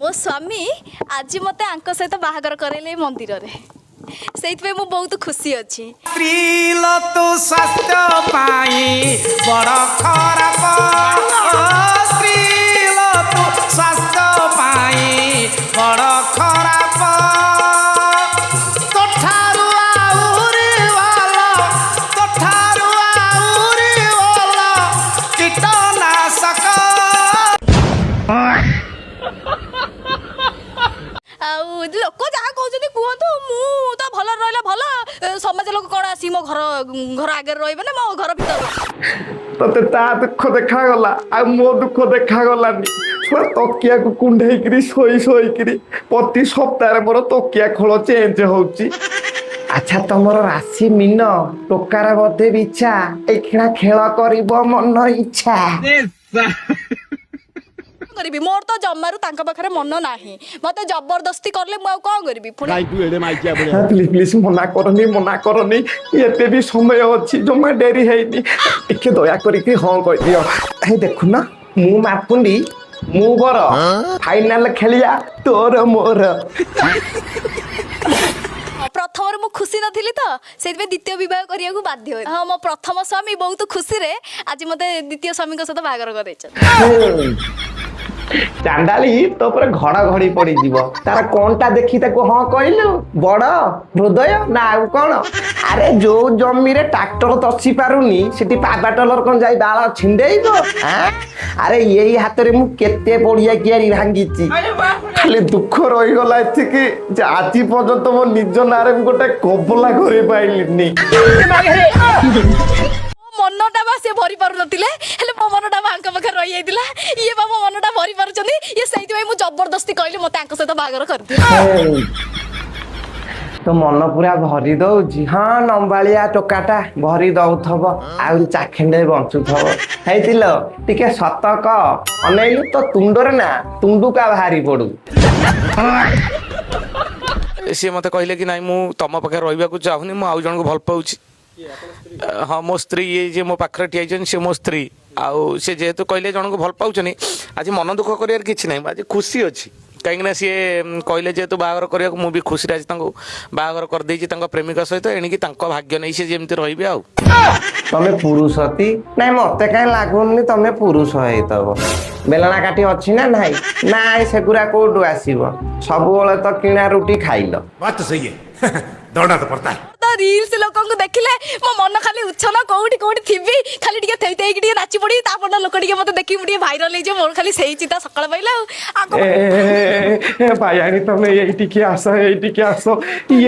ମୋ ସ୍ୱାମୀ ଆଜି ମୋତେ ଆଙ୍କ ସହିତ ବାହାଘର କରେଇଲେ ଏଇ ମନ୍ଦିରରେ, ସେଇଥିପାଇଁ ମୁଁ ବହୁତ ଖୁସି ଅଛି। ସ୍ତ୍ରୀ ତୁ ସ୍ୱାସ୍ଥ୍ୟ ପାଇଁ ବଡ଼ ଖରାପ, ସ୍ତ୍ରୀ ତୁ ସ୍ୱାସ୍ଥ୍ୟ ପାଇଁ ବଡ଼ ଖରାପ, ତୋଠାରୁ ଆହୁରି ଭଲ, ତୋଠାରୁ ଆହୁରି ଭଲ କୀଟନାଶକ। ଆଉ ଲୋକ ଯାହା କହୁଛନ୍ତି କୁହନ୍ତୁ, ମୁଁ ତ ଭଲରେ ରହିଲେ ଭଲ। ସମାଜ ଲୋକ କ'ଣ ଆସି ମୋ ଘର ଘର ଆଗରେ ରହିବେ ନା ମୋ ଘର ଭିତରେ? ତତେ ତା ଦୁଃଖ ଦେଖାଗଲା ଆଉ ମୋ ଦୁଃଖ ଦେଖାଗଲାନି। ଶୁଣ, ତକିଆକୁ କୁଣ୍ଢେଇକିରି ଶୋଇ ଶୋଇକିରି ପ୍ରତି ସପ୍ତାହରେ ମୋର ତକିଆ ଖୋଳ ଚେଞ୍ଜ ହଉଛି। ଆଚ୍ଛା, ତମର ରାଶି ମୀନ, ଟୋକାର ବୋଧେ ବିଛା, ଏଇଖିଣା ଖେଳ କରିବ ମନ ଇଚ୍ଛା। କଣ କରିବି, ମୋର ତ ଜମାରୁ ତାଙ୍କ ପାଖରେ ମନ ନାହିଁ। ମତେ ଜବରଦସ୍ତି କଲେ ମୁଁ ଆଉ କଣ କରିବି ପୁଣି? ପ୍ଲିଜ ପ୍ଲିଜ, ମନା କରନି, ମନା କରନି। ଏବେ ବି ସମୟ ଅଛି, ଜମା ଡେରି ହେଇନି। ଟିକେ ଦୟା କରିକି ହଁ କହିଦିଅ। ହେଇ ଦେଖୁନ, ମୁଁ ମାପୁଣ୍ଡି, ମୁଁ ବର, ଫାଇନାଲ ଖେଳିଆ ତୋର ମୋର। ପ୍ରଥମରେ ମୁଁ ଖୁସି ନଥିଲି ତ ସେଇଥିପାଇଁ ଦ୍ୱିତୀୟ ବିବାହ କରିବାକୁ ବାଧ୍ୟ ହେଲି। ହଁ, ମୋ ପ୍ରଥମ ସ୍ୱାମୀ ବହୁତ ଖୁସିରେ ଆଜି ମତେ ଦ୍ୱିତୀୟ ସ୍ୱାମୀଙ୍କ ସହିତ ବାହାଘର କରେଇଛନ୍ତି। ଚାଣ୍ଡାଳି ତୋ ଉପରେ ଘଡଘଡି ପଡିଯିବ। ତାର କଣଟା ଦେଖି ତାକୁ ହଁ କହିଲୁ? ବଡ ହୃଦୟ ନା ଆଉ କଣ? ଆରେ, ଯୋଉ ଜମିରେ ଟ୍ରାକ୍ଟର ତଷି ପାରୁନି, ସେଠି ପାବାଟଲର କଣ ଯାଇ ବାଳ ଛିଣ୍ଡେଇବ ଆଁ? ଆରେ, ଏଇ ହାତରେ ମୁଁ କେତେ ପଡିଆ କିଆରି ଭାଙ୍ଗିଛି। ଖାଲି ଦୁଃଖ ରହିଗଲା ଏତିକି ଯେ ଆଜି ପର୍ଯ୍ୟନ୍ତ ମୋ ନିଜ ନାଁରେ ମୁଁ ଗୋଟେ କବଲା କରିପାଇଲିନି। ମୋ ମନଟା ବା ସେ ଭରି ପାରୁନଥିଲେ, ହେଲେ ମୋ ମନଟା ବା ଆଙ୍କ ପାଖରେ ରହିଯାଇଥିଲା। ଇଏ ବା ମୋ ମନଟା ଭରି ପାରୁଛନ୍ତି ଇଏ, ସେଇଥିପାଇଁ ମୁଁ ଜବରଦସ୍ତି କହିଲି ମତେ ଆଙ୍କ ସହିତ ବାହାଘର କରିଦିଅ। ତୋ ମନ ପୁରା ଭରି ଦଉଛି। ହଁ, ନମ୍ବାଳିଆ ଟୋକାଟା ଭରି ଦଉଥବ, ଆହୁରି ଚାଖେଣ୍ଡେ ବଞ୍ଚୁଥବ। ହେଇଥିଲ ଟିକେ ସତ କହ, ଅନେଇଲୁ ତୋ ତୁଣ୍ଡରେ ନା ତୁଣ୍ଡୁକା ବାହାରି ପଡୁ। ସିଏ ମୋତେ କହିଲେ କି ନାଇଁ, ମୁଁ ତମ ପାଖରେ ରହିବାକୁ ଚାହୁଁନି, ମୁଁ ଆଉ ଜଣଙ୍କୁ ଭଲ ପାଉଛି। ହଁ, ମୋ ସ୍ତ୍ରୀ, ଇଏ ଯିଏ ମୋ ପାଖରେ ଠିଆ ହେଇଛନ୍ତି ସେ ମୋ ସ୍ତ୍ରୀ। ଆଉ ସେ ଯେହେତୁ କହିଲେ ଜଣଙ୍କୁ ଭଲ ପାଉଛନ୍ତି, ଆଜି ମନ ଦୁଃଖ କରିବାର କିଛି ନାହିଁ। ମୁଁ ଆଜି ଖୁସି ଅଛି, କାହିଁକିନା ସିଏ କହିଲେ ଯେହେତୁ ବାହାଘର କରିବାକୁ, ମୁଁ ବି ଖୁସିରେ ଆଜି ତାଙ୍କୁ ବାହାଘର କରିଦେଇଛି ତାଙ୍କ ପ୍ରେମିକା ସହିତ। ଏଣିକି ତାଙ୍କ ଭାଗ୍ୟ ନେଇ ସେ ଯେମିତି ରହିବେ ଆଉ। ତମେ ପୁରୁଷତି ନାଇଁ? ମତେ କାହିଁ ଲାଗୁନି ତମେ ପୁରୁଷ ହେଇଥବ। ବେଲଣା କାଠି ଅଛି ନା ନାହିଁ? ନାଇଁ, ସେଗୁରା କୋଉଠୁ ଆସିବ? ସବୁବେଳେ ତ କିଣା ରୁଟି ଖାଇଲ। बात तो सही है, दौड़ना तो पड़ता है। ତ ରିଲ୍ସ ଲୋକଙ୍କୁ ଦେଖିଲେ ମୋ ମନ ଖାଲି ଉଚ୍ଛନ, କୋଉଠି କୋଉଠି ଥିବି, ଖାଲି ଟିକେ ଥେଇ ଥେଇକି ଟିକେ ନାଚି ପଡିବି, ତାପରେ ଲୋକ ଟିକେ ମତେ ଦେଖିକି ମୁଁ ଟିକେ ଭାଇରାଲ ହେଇଯିବ। ମୋର ଖାଲି ସେଇ ଚିନ୍ତା ସକାଳ ପାଇଲା ଆଉ ଆଙ୍କ ଭାଇଆଣୀ, ତମେ ଏଇଠିକି ଆସ, ଏଇଠିକି ଆସ।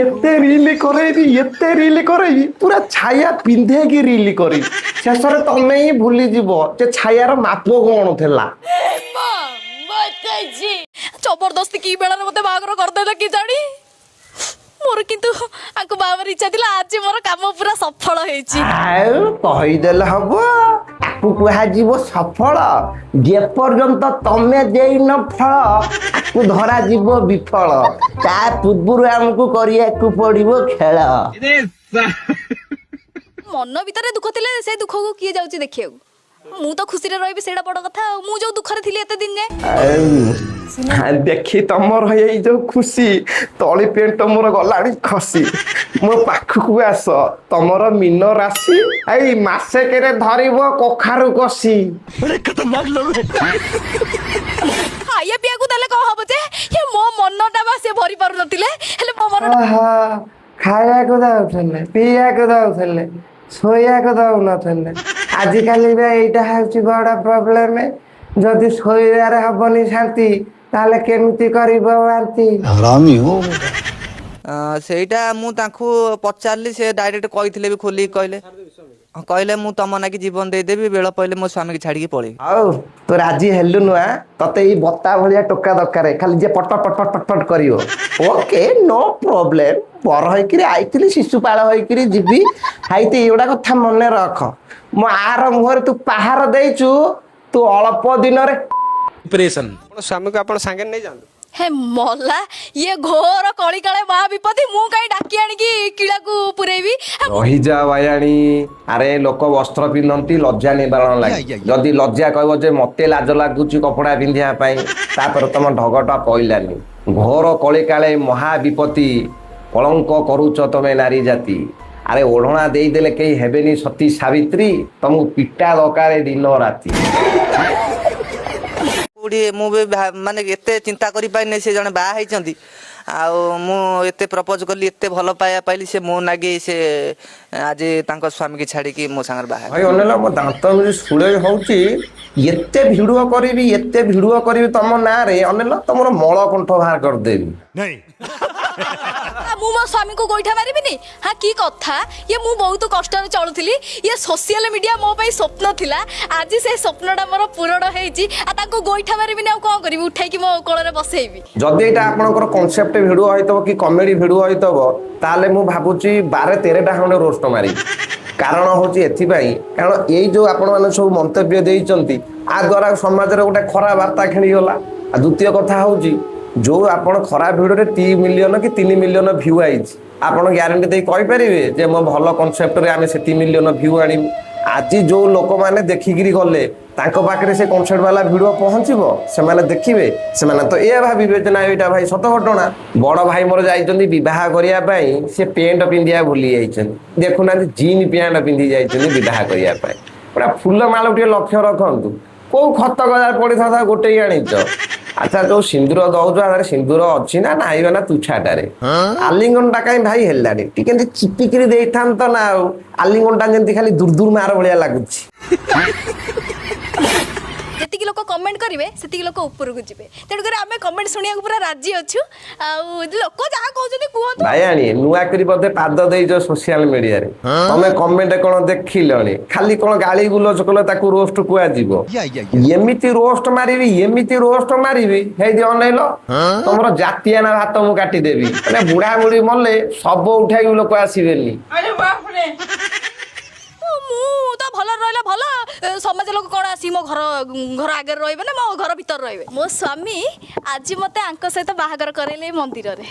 ଏତେ ରିଲି କରେଇବି, ଏତେ ରିଲି କରେଇବି, ପୁରା ଛାୟା ପିନ୍ଧେଇକି ରିଲି କରିବି। ଶେଷରେ ତମେ ହିଁ ଭୁଲିଯିବ ଯେ ଛାୟାର ମାପ କଣ ଥିଲା। ଜବରଦସ୍ତି କି ବେଳାରେ ମତେ ବାହାଘର କରିଦେଲେ କି ଜାଣି। ମୋର କିନ୍ତୁ ଆଙ୍କୁ ବାହାଘର ଇଚ୍ଛା ଥିଲା, ଆଜି ମୋର କାମ ପୁରା ସଫଳ ହେଇଛି। ଆଉ କହିଦେଲେ ହବ? ଆକୁ କୁହାଯିବ ସଫଳ। ଯେପର୍ଯ୍ୟନ୍ତ ତମେ ଦେଇନ ଫଳ, ଆକୁ ଧରାଯିବ ବିଫଳ। ତା ପୂର୍ବରୁ ଆମକୁ କରିବାକୁ ପଡିବ ଖେଳ। ମନ ଭିତରେ ଦୁଃଖ ଥିଲେ ସେ ଦୁଃଖକୁ କିଏ ଯାଉଛି ଦେଖିବାକୁ? ମୁଁ ତ ଖୁସିରେ ରହିବି, ସେଇଟା ବଡ କଥା। ଆଉ ମୁଁ ଯୋଉ ଦୁଃଖରେ ଥିଲି ଏତେ ଦିନ ଯାଏ। ଆଉ ଦେଖି ତମର ଏଇ ଯୋଉ ଖୁସି, ତଳି ପେଣ୍ଟ ମୋର ଗଲାଣି ଖସି। ମୋ ପାଖକୁ ଆସ, ତମର ମୀନ ରାଶି, ଏଇ ମାସେକେରେ ଧରିବ କଖାରୁ କଷି। ଖାଇବା ପିଇବାକୁ ଦେଲେ କଣ ହବ ଯେ, ଇଏ ମୋ ମନଟା ବା ସେ ଭରି ପାରୁନଥିଲେ, ହେଲେ ମୋ ମନଟା ଆହା, ଖାଇବାକୁ ଦଉଥିଲେ, ପିଇବାକୁ ଦଉଥିଲେ, ଶୋଇବାକୁ ଦଉନଥିଲେ। ଆଜିକାଲି ବା ଏଇଟା ହେଉଛି ବଡ ପ୍ରୋବ୍ଲେମ। ଯଦି ଶୋଇବାରେ ହବନି ଶାନ୍ତି, ତାହେଲେ କେମିତି କରିବ ବାନ୍ତି? ସେଇଟା ମୁଁ ତାଙ୍କୁ ପଚାରିଲି, ସେ ଡାଇରେକ୍ଟ କହିଥିଲେ ବି, ଖୋଲିକି କହିଲେ। ହଁ, କହିଲେ ମୁଁ ତମ ନାଗି ଜୀବନ ଦେଇଦେବି, ବେଳ ପଇଲେ ମୋ ସ୍ୱାମୀକି ଛାଡ଼ିକି ପଳେଇବି। ଆଉ ତୁ ରାଜି ହେଲୁ ନୁଆ? ତତେ ଏଇ ବତା ଭଳିଆ ଟୋକା ଦରକାର, ଖାଲି ଯିଏ ପଟ ପଟ ପଟ ପଟ ପଟ କରିବ। Okay, no problem. ବର ହେଇକିରି ଆଇଥିଲି, ଶିଶୁପାଳ ହେଇକିରି ଯିବି। ହାଇତି, ଏଇଗୁଡ଼ା କଥା ମନେ ରଖ, ମୋ ଆର ମୁହଁରେ ତୁ ପାହାର ଦେଇଛୁ, ତୁ ଅଳ୍ପ ଦିନରେ ଡିପ୍ରେସନ୍। ଆପଣ ସ୍ୱାମୀକୁ ଆପଣ ସାଙ୍ଗରେ ନେଇଯାଆନ୍ତୁ। ହେ ମଲା, ଇଏ ଘୋର କଳିକାଳେ ମହା ବିପତ୍ତି। ମୁଁ କାହିଁ ଡାକି ଆଣିକି କିଳାକୁ ପୁରେଇବି? ହେ, ରହିଯା ବାୟାଣୀ। ଆରେ, ଲୋକ ବସ୍ତ୍ର ପିନ୍ଧନ୍ତି ଲଜ୍ଜା ନିବାରଣ ଲାଗି। ଯଦି ଲଜ୍ଜା କହିବ ଯେ ମତେ ଲାଜ ଲାଗୁଛି କପଡ଼ା ପିନ୍ଧିବା ପାଇଁ, ତାପରେ ତମ ଢଗଟା ପଇଲାନି। ଘୋର କଳିକାଳେ ମହା ବିପତ୍ତି, କଳଙ୍କ କରୁଛ ତମେ ନାରୀ ଜାତି। ଆରେ, ଓଢ଼ଣା ଦେଇଦେଲେ କେହି ହେବେନି ସତୀ ସାବିତ୍ରୀ, ତମକୁ ପିଟା ଦରକାର ଦିନ ରାତି। କୋଉଠି ମୁଁ ବି ମାନେ ଏତେ ଚିନ୍ତା କରିପାରିନି, ସେ ଜଣେ ବାହା ହେଇଛନ୍ତି। ଆଉ ମୁଁ ଏତେ ପ୍ରପୋଜ କଲି, ଏତେ ଭଲ ପାଇବା ପାଇଲି, ସେ ମୋ ନାଗି ସେ ଆଜି ତାଙ୍କ ସ୍ୱାମୀକି ଛାଡ଼ିକି ମୋ ସାଙ୍ଗରେ ବାହା ହେଲେ। ଭାଇ ଅନେଇଲ, ମୋ ଦାନ୍ତ ଏମିତି ଶୂଳେଇ ହଉଛି। ଏତେ ଭିଡିଓ କରିବି, ଏତେ ଭିଡିଓ କରିବି ତମ ନାଁରେ, ଅନେଇଲ, ତମର ମଳ କଣ୍ଠ ବାହାର କରିଦେବି। ମୁଁ ମୋ ସ୍ୱାମୀକୁ ଗୋଇଠା ମାରିବିନି? ହଁ, କି କଥା ଇଏ! ମୁଁ ବହୁତ କଷ୍ଟରେ ଚଳୁଥିଲି। ଇଏ ସୋସିଆଲ ମିଡିଆ ମୋ ପାଇଁ ସ୍ୱପ୍ନ ଥିଲା। ଆଜି ସେ ସ୍ୱପ୍ନଟା ମୋର ପୂରଣ ହେଇଛି। ଆଉ ତାଙ୍କୁ ଗୋଇଠା ମାରିବିନି ଆଉ କ'ଣ କରିବି? ଉଠେଇକି ମୋ କୋଳରେ ବସେଇବି? ଯଦି ଏଇଟା ଆପଣଙ୍କର କନସେପ୍ଟ ଭିଡିଓ ହେଇଥିବ କି କମେଡି ଭିଡିଓ ହେଇଥିବ, ତାହେଲେ ମୁଁ ଭାବୁଛି 12-13ଟା ଖଣ୍ଡେ ରୋଷ୍ଟ ମାରିବି। କାରଣ ହଉଛି ଏଥିପାଇଁ, କାରଣ ଏଇ ଯୋଉ ଆପଣମାନେ ସବୁ ମନ୍ତବ୍ୟ ଦେଇଛନ୍ତି, ଆ ଦ୍ୱାରା ସମାଜରେ ଗୋଟେ ଖରାପ ବାର୍ତ୍ତା ଖେଳିଗଲା। ଆଉ ଦ୍ୱିତୀୟ କଥା ହଉଛି, ଯୋଉ ଆପଣ ଖରାପ ଭିଡିଓରେ 2 ମିଲିୟନ କି 3 ମିଲିୟନ ଭ୍ୟୁ ଆଇଛି, ଆପଣ ଗ୍ୟାରେଣ୍ଟି ଦେଇ କହିପାରିବେ ଯେ ମୋ ଭଲ କନସେପ୍ଟରେ ଆମେ ସେତିକି ମିଲିୟନ ଭ୍ୟୁ ଆଣିବୁ? ଆଜି ଯୋଉ ଲୋକମାନେ ଦେଖିକିରି ଗଲେ, ତାଙ୍କ ପାଖରେ ସେ କନସେପ୍ଟ ବାଲା ଭିଡିଓ ପହଞ୍ଚିବ, ସେମାନେ ଦେଖିବେ, ସେମାନେ ତ ଏଇଆ ଭାବିବେ ଯେ ନା, ଏଇଟା ଭାଇ ସତ ଘଟଣା। ବଡ ଭାଇ ମୋର ଯାଇଛନ୍ତି ବିବାହ କରିବା ପାଇଁ, ସେ ପ୍ୟାଣ୍ଟ ପିନ୍ଧିବା ଭୁଲି ଯାଇଛନ୍ତି। ଦେଖୁନାହାନ୍ତି, ଜିନ୍ ପ୍ୟାଣ୍ଟ ପିନ୍ଧି ଯାଇଛନ୍ତି ବିବାହ କରିବା ପାଇଁ। ପୁରା ଫୁଲ ମାଳ ଟିକେ ଲକ୍ଷ୍ୟ ରଖନ୍ତୁ। କୋଉ ଖତ ଗଜା ପଡିଥାନ୍ତା ଗୋଟେ ଆଣିଛ। ଆଚ୍ଛା, ଯୋଉ ସିନ୍ଦୁର ଦଉଛ, ଆରେ ସିନ୍ଦୁର ଅଛି ନା ନାଇଁ ନା ତୁଛାଟାରେ? ଆଲିଙ୍ଗନଟା କାହିଁ ଭାଇ ହେଲାନି? ଟିକେ ଏମିତି ଚିପିକିରି ଦେଇଥାନ୍ତ ନା ଆଉ। ଆଲିଙ୍ଗନଟା ଯେମିତି ଖାଲି ଦୂର ଦୂର ମାର ଭଳିଆ ଲାଗୁଛି। ଯେତିକି ଲୋକ କମେଣ୍ଟ କରିବେ, ସେତିକି ଲୋକ ଉପରକୁ ଯିବେ। ତେଣୁକରି ଆମେ କମେଣ୍ଟ ଶୁଣିବାକୁ ପୁରା ରାଜି ଅଛୁ। ଆଉ ଲୋକ ଯାହା କହୁଛନ୍ତି କୁହନ୍ତୁ। ଭାଇଆଣୀ, ନୂଆ କରି ବୋଧେ ପାଦ ଦେଇଛ ସୋସିଆଲ ମିଡିଆରେ। ତମେ କମେଣ୍ଟ କଣ ଦେଖିଲଣି? ଖାଲି କଣ ଗାଳି ଗୁଲଜ କଲେ ତାକୁ ରୋଷ୍ଟ କୁହାଯିବ? ଏମିତି ରୋଷ୍ଟ ମାରିବି, ଏମିତି ରୋଷ୍ଟ ମାରିବି, ହେଇଦି ଅନେଇଲ, ତମର ଜାତିଆନା ଭାତ ମୁଁ କାଟିଦେବି। ମାନେ ବୁଢା ବୁଢୀ ମଲେ ଶବ ଉଠେଇକି ଲୋକ ଆସିବେନି। ମୁଁ ତ ଭଲରେ ରହିଲେ ଭଲ। ସମାଜ ଲୋକ କ'ଣ ଆସି ମୋ ଘର ଆଗରେ ରହିବେ ନା ମୋ ଘର ଭିତରେ ରହିବେ? ମୋ ସ୍ୱାମୀ ଆଜି ମତେ ଆଙ୍କ ସହିତ ବାହାଘର କରେଇଲେ ଏଇ ମନ୍ଦିରରେ।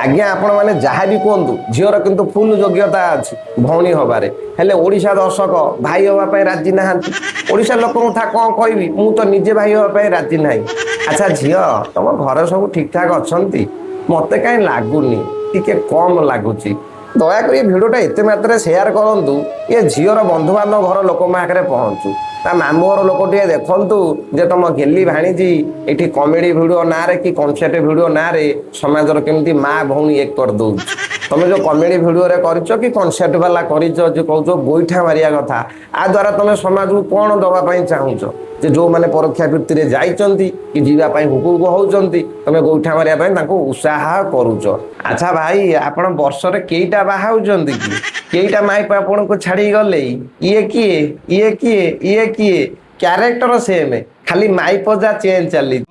ଆଜ୍ଞା, ଆପଣ ମାନେ ଯାହା ବି କୁହନ୍ତୁ, ଝିଅର କିନ୍ତୁ ଫୁଲ ଯୋଗ୍ୟତା ଅଛି ଭଉଣୀ ହବାରେ। ହେଲେ ଓଡ଼ିଶା ଦର୍ଶକ ଭାଇ ହବା ପାଇଁ ରାଜି ନାହାନ୍ତି। ଓଡ଼ିଶା ଲୋକଙ୍କ କଥା କଣ କହିବି, ମୁଁ ତ ନିଜେ ଭାଇ ହବା ପାଇଁ ରାଜି ନାହିଁ। ଆଚ୍ଛା ଝିଅ, ତମ ଘରେ ସବୁ ଠିକ ଠାକ ଅଛନ୍ତି? ମତେ କାହିଁ ଲାଗୁନି, ଟିକେ କମ ଲାଗୁଛି। ଦୟାକରି ଏ ଭିଡ଼ିଓଟା ଏତେ ମାତ୍ରାରେ ସେୟାର କରନ୍ତୁ, ଏ ଝିଅର ବନ୍ଧୁବାନ୍ଧବ ଘର ଲୋକଙ୍କ ପାଖରେ ପହଞ୍ଚୁ। ତା ମାମୁଁ ଘର ଲୋକ ଟିକେ ଦେଖନ୍ତୁ ଯେ ତମ ଗେଲି ଭାଣିଜୀ ଏଠି କମେଡି ଭିଡ଼ିଓ ନାଁରେ କି କନସେପ୍ଟ ଭିଡ଼ିଓ ନାଁରେ ସମାଜର କେମିତି ମା ଭଉଣୀ ଏକ କରିଦଉଛି। ତମେ ଯୋଉ କମେଡି ଭିଡ଼ିଓରେ କରିଛ କି କନସେପ୍ଟ ବାଲା କରିଛ, ଯୋଉ କହୁଛ ଗୋଇଠା ମାରିବା କଥା, ଆ ଦ୍ୱାରା ତମେ ସମାଜକୁ କଣ ଦବା ପାଇଁ ଚାହୁଁଛ? ଯେ ଯୋଉମାନେ ପରକୀୟା ବୃତ୍ତିରେ ଯାଇଛନ୍ତି କି ଯିବା ପାଇଁ ହୁକୁକ ହଉଛନ୍ତି, ତମେ ଗୋଇଠା ମାରିବା ପାଇଁ ତାଙ୍କୁ ଉତ୍ସାହ କରୁଛ। ଆଚ୍ଛା ଭାଇ, ଆପଣ ବର୍ଷରେ କେଇଟା ବାହା ହଉଛନ୍ତି କି? କେଇଟା ମାଇପ ଆପଣଙ୍କୁ ଛାଡି ଗଲେ? ଇଏ କିଏ, ଇଏ କିଏ, ଇଏ କିଏ? କ୍ୟାରେକ୍ଟର ସେମ୍, ଖାଲି ମାଇପ ଯା ଚେଞ୍ଜ ଚାଲିଛି।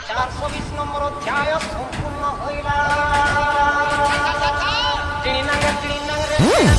420 নম্বর অধ্যায় সম্পূর্ণ হইলা।